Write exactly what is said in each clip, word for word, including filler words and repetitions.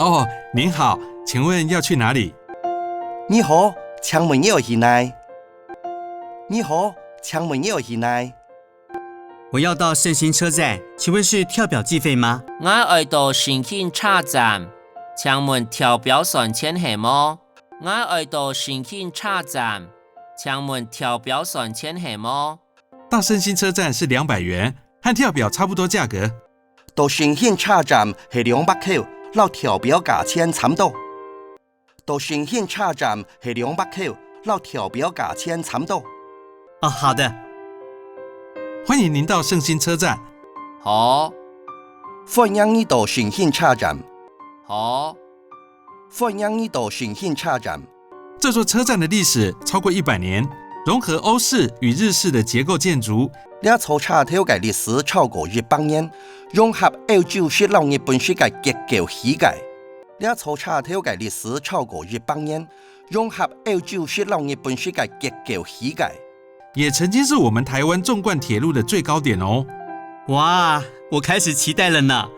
哦，您好，请问要去哪里？你好，请问你要去哪？你好，请问你要去哪？我要到胜興车站，请问是跳表计费吗？我愛到勝興車站，請問跳表算錢係無？我愛到勝興車站，請問跳表算錢係無？到勝興车站是两百元，和跳表差不多价格。到勝興車站係兩百箍，摎跳表價錢差毋多。到勝興車站係兩百箍，摎跳表價錢差毋多。哦，好的。欢迎您到胜兴车站。好。欢迎你到胜兴车站。好。欢迎你到胜兴车站。这座车站的历史超过一百年，融合欧式与日式的结构建筑。这座车头个历史超过一百年，融合欧洲式摎日本式个结构起个。这座车头个历史超过一百年，融合欧洲式摎日本式个结构起个。也曾经是我们台湾纵贯铁路的最高点哦。哇，我开始期待了呢。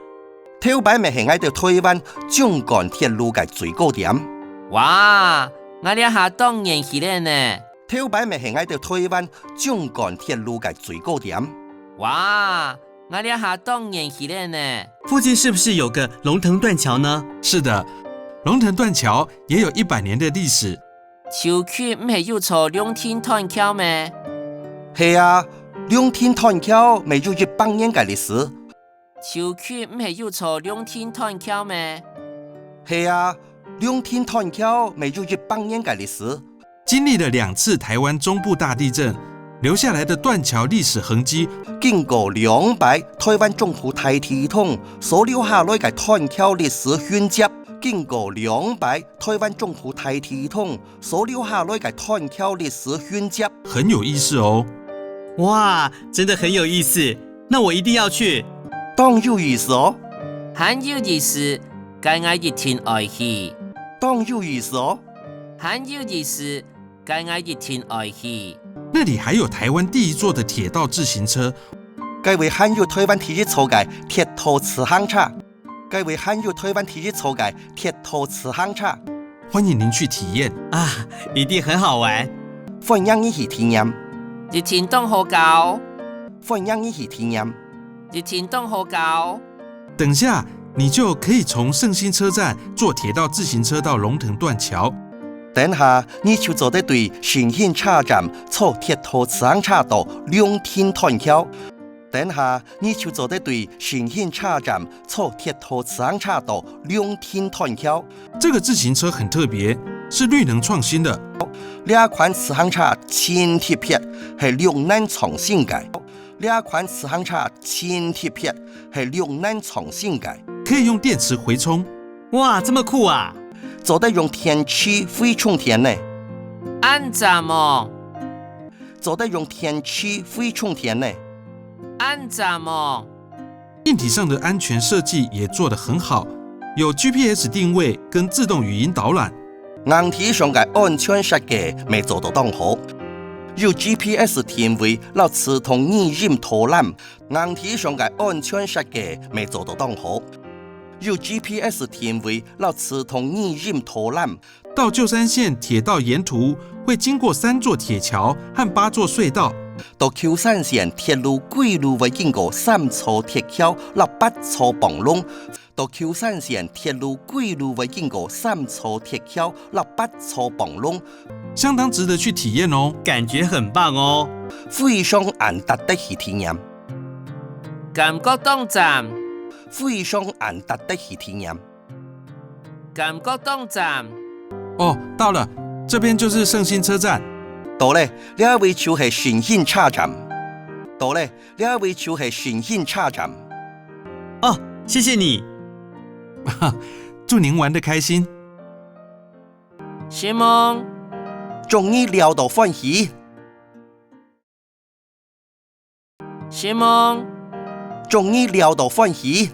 头擺乜係𠊎兜台灣纵貫鐵路个最高点。哇，𠊎這下當然去了呢。头擺乜係𠊎兜台灣纵貫鐵路个最高点。哇， 𠊎這下當然去了呢。附近是不是有个龍騰斷桥呢？是的，龙腾断桥也有一百年的历史。附近毋係有座龍騰斷橋咩？係啊，龍騰斷橋乜有一百年个歷史。附近毋係有座龍騰斷橋咩？係啊，龍騰斷橋乜有一百年个歷史。 经历了两次台湾中部大地震留下来的断桥历史痕迹，经过两摆台湾中部大地震所留下来个断桥历史痕迹，经过两摆台湾中部大地震所留下来个断桥历史痕迹，很有意思哦。哇，真的很有意思，那我一定要去。当有意思哦。很有意思，該𠊎一定愛去。当有意思哦。 很有意思，該𠊎一定愛去。那里还有台湾第一座的铁道自行车。該位還有台灣第一座个鐵道自行車。該位還有台灣第一座个鐵道自行車。欢迎您去体验。啊，一定很好玩。欢迎你去体验。一定當好搞。欢迎你去体验。一定當好搞。 等下，你就可以从胜兴车站坐铁道自行车到龙腾断桥。等下，你就做得对胜兴车站坐铁道自行车到龙腾断桥。等下，你就做得对胜兴车站坐铁道自行车到龙腾断桥。这个自行车很特别，是绿能创新的。这款自行车真特别，系绿能创新个。 这款自行车真特别，系绿能创新个。可以用电池回充。哇，这么酷啊！做得用电池回充电呢。恁讚哦！做得用电池回充电呢。恁讚哦！硬体上的安全设计也做得很好，有G P S定位跟自动语音导览。 硬體上个安全設計乜做到當好，有G P S定位摎自動語音導覽。硬體上个安全設計乜做到當好，有G P S定位摎自動語音導覽。到旧山線鐵道沿途會經過三座鐵橋和八座隧道。到舊山線鐵路歸路會經過三座鐵橋摎八座磅龍。 到舊山線鐵路歸路會經過三座鐵橋摎八座磅龍。相當值得去體驗哦。感覺很棒哦。非常恁值得去體驗。感覺當讚。非常恁值得去體驗。感覺當讚。哦，到了，這邊就是勝興車站。到了，這位就係勝興車站。到了， 這位就係勝興車站。哦，謝謝你。祝您玩得開心。承蒙。祝你尞到歡喜。承蒙。祝你尞到歡喜。